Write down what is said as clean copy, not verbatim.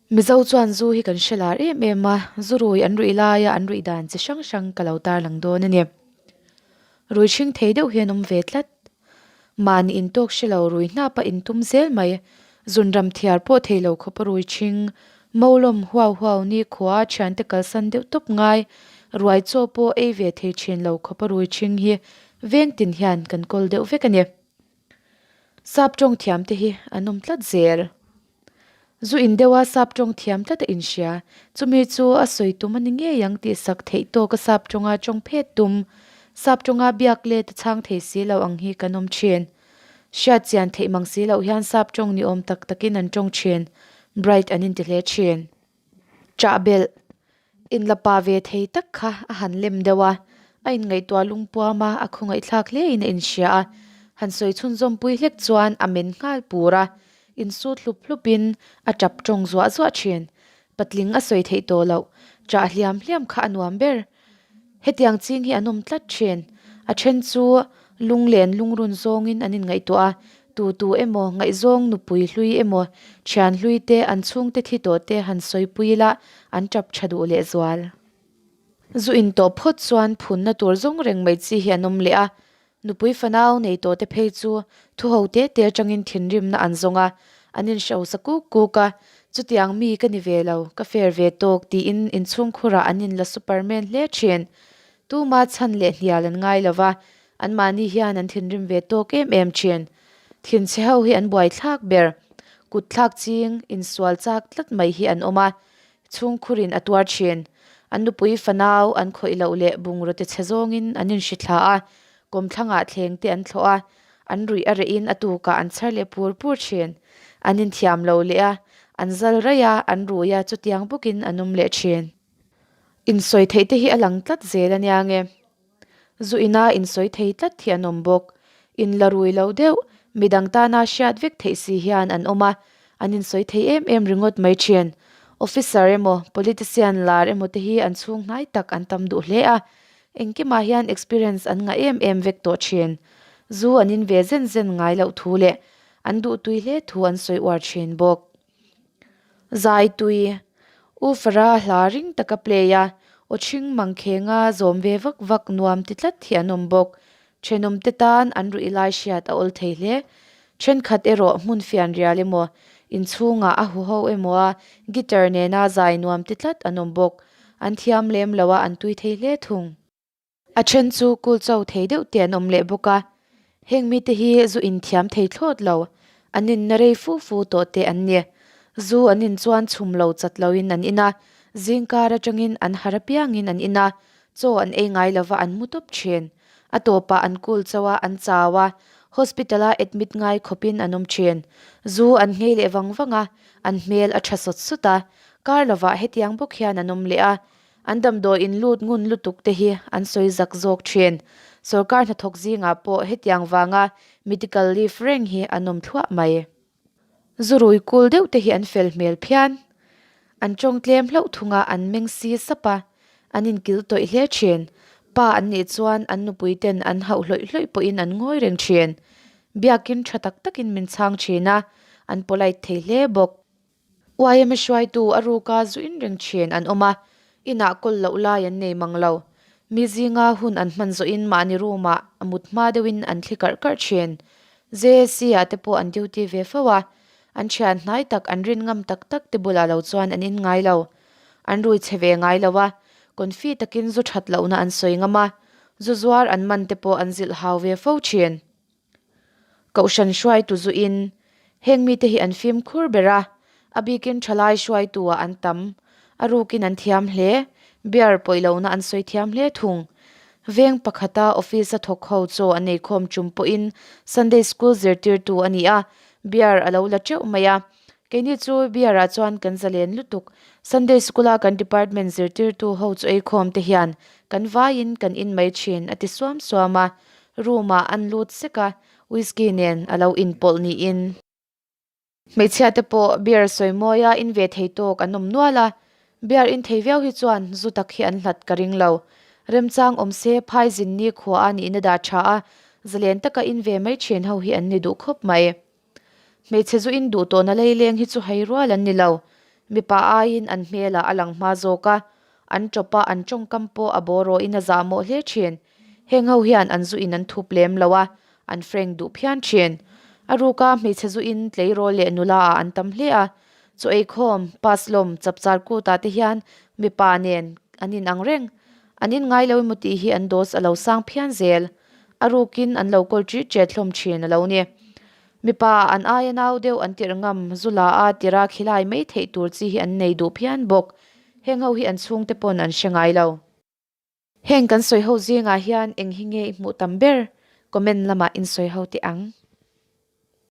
Mizo chuan zu hi kan hre lar em em a, zu rui an ruih laia an ruih dan chi hrang hrang ka lo tarlang dawn a ni. Rui hring thei deuh hian awm ve tlat. Mahni intawk hre lo rui hnapa intum zel mai, zunram thiar pawh thei lo khawpa rui ṭhing, Molawm huau huau ni khua thiante kalsan deuh tawp ngai, ruai chaw pawh ei ve thei thin lo khawpa rui ṭhing hi veng tin hian kan kawl deuh vek a ni. Sap tawng thiam te hi an awm tlat zel. Zu in deuha sap tawng thiam tlat a inhria, chumi chu a sawi tum a ni ngei ang tih sak theih tawka sap tawnga tawng phet tum, sap tawnga biak let a chhang thei si lo ang hi kan awm thin. Hriat chian theih mang si loh hian sap tawng ni awm tak takin an tawng thin, bright an inti hle thin. Chah belh, inla pa ve thei tak kha a han lem deuh a, a inngaihtuah lungpuam a, a khawngaihthlak hlein a inhria a, han sawi chhunzawm pui hlek chuan a men nghal pur a, insut hlup hlupin a tap tawng zuah zuah thin. Patling a sawi theih tawh loh, chah hliam hliam kha a nuam ber. Hetiang ching hi an awm tlat thin. A then chu lunglen lungrun zawngin an inngaihtuah a, tu tu emaw ngaihzawng nupui hlui emaw thian hlui te an chhungte thi tawh te han sawipui ila an tap tha duh lehzual. Zu in tawh phawt chuan phunna tur zawng reng mai chi hi an awm leh a, Nupui fanau nei tawh te phei chu thu ho te te atangin thinrimna an zawng a, an inhrosa kuk kuk a, chutiang mi ka ni ve lo, ka fair ve tawk tiin inchhungkhurah an inla superman hle thin. Tuma chhan leh hnial an ngai lo va, anmahni hian an thinrim ve tawk em em thin. Thinchhe ho hi an buaithlak ber, kutthlak ching, insual chak tlat mai hi an awm a, Chhungkhurin a tuar thin. An nupui fanau an khawih loh leh bungraw te chhe zawngin an inhri thla a, kawmthlangah thleng te an thlawh a, an ruih a rehin a tukah an chhar leh pur pur thin. An inthiam lo leh a, an zal raih a, an rui a, chutiang bawkin an awm leh thin. Insawi theih te hi a lang tlat zel a nia nge. Zu ina insawi thei tlat hi an awm bawk. In la rui lo deuh, midang tana hriat vek theih si hian an awm a, an insawi thei em em ringawt mai thin. Officer emaw, politician lar emaw te hi an chhung hnai tak an tam duh hle a, engkimah hian experience an ngah em em vek tawh thin. Zu an in ve zen zen ngai loh thu leh an duhtui hle thu an sawi uar thin bawk. Zai tui, U Farah hla ring taka play a, aw ṭhing mangkhenga zawm ve vak vak nuam ti tlat hi an awm bawk. Ṭhenawmte tan an ruih lai hriat a awl thei hle. Ṭhenkhat erawh hmun fian rial emaw, inchhungah a huho emaw a guitar nena zai nuam ti tlat an awm bawk. An thiam lem lo a, an tui thei hle thung. A then chu kul cho thei deuh te an awm leh bawk a, heng mite hi zu inthiam thei thlawt lo, an inna rei fu fu tawh te an ni. Zu an in chuan chhum lo chat loin an in a, zingkar atangin an har apiangin an in a, chaw an ei ngai lova an mu tawp thin. A tawpah an kul cho a, an chau a, hospital-a admit ngai khawpin an awm thin. Zu an nghei leh vang vang a, an hmel a tha sawt sawt a, kar lovah hetiang bawk hian an awm leh a, An damdawi in lut ngun lutuk te hi an sawi zak zawk thin. Sorkar hnathawk zingah pawh hetiang vanga medical leave reng hi an awm thluah mai. Zurui kul deuh te hi an fel hmel phian. An tawng tlem hlauh thunga an meng si sap a, an inkil tawih hle thin. Pa an nih chuan an nupui ten an hauh hlawih hlawih pawhin an ngawi reng thin. Biakin tha tak takin min chhang thin a, an polite thei hle bawk. Yma hruaitu a ruka zu in reng thin an awm a, inah kawl loh lai an nei mang lo. Mi zinga hun an hman zawhin mahni room ah a mut hma deuhin an thli karh karh thin. JSC ah te pawh an duty ve fo a, an thian hnai tak an rin ngam tak tak te bulah lo chuan an in ngai lo. An rui chhe ve ngai lo a, confi takin zu that lohna an sawi ngam a, zu zuar an man te pawh an zilh hau ve fo thin. Kohhran hruaitu zuin heng mite hi an fimkhur ber a, a bikin thalai hruaituah an tam, a rukin an thiam hle, beer pawih lohna an sawi thiam hle thung. Veng pakhata office a thawk ho chaw an eikhawm tum pawhin Sunday school zirtirtu a ni a, beer a lo la teuh mai a. Keini chu beer ah chuan kan zalen lutuk, Sunday school a kan department zirtirtu ho chu eikhawm te hian kan vaiin kan in mai thin a ti suam suam a, Room ah an lut sek a, whisky nen a lo inpawlh niin. Hmeichhia te pawh beer sawi mawi a in ve thei tawk an awm nual a, beer in thei viau hi chuan zu tak hi an hlat ka ring lo. Remchang awm se phai zin ni khua a nihna dah tha a, zalen taka in ve mai thin ho hi an ni duh khawp mai. Hmeichhe zu in duh tawhna leileng hi chu hei rual an ni lo. Mipa aiin an hmelah a lang hma zawk a, an ṭawp a, an ṭawngkam pawh a bawrawhin a zahmawh hle ṭhin. Heng ho hian an zu in an thup lem lo a, an frank duh phian ṭhin. A ruka hmeichhe zu in tleirawl leh nula ah an tam hle a, chaw eikhawm, pass lawm, chapchar kut ah te hian mipa nen an inang reng. An in ngai lo emaw tih hi an dose a lo sang phian zel. A rukin an lo kawl ṭih ṭet hlawm ṭhin a lo ni. Mipa an aia nau deuh an tirh ngam zu la a tira khilai mai theih tur chi hi an nei duh phian bawk. Heng ho hi an chhungte pawn an hre ngai lo. Heng kan sawi ho zingah hian eng hi nge i hmuh tam ber? Comment lamah in sawi ho teh ang.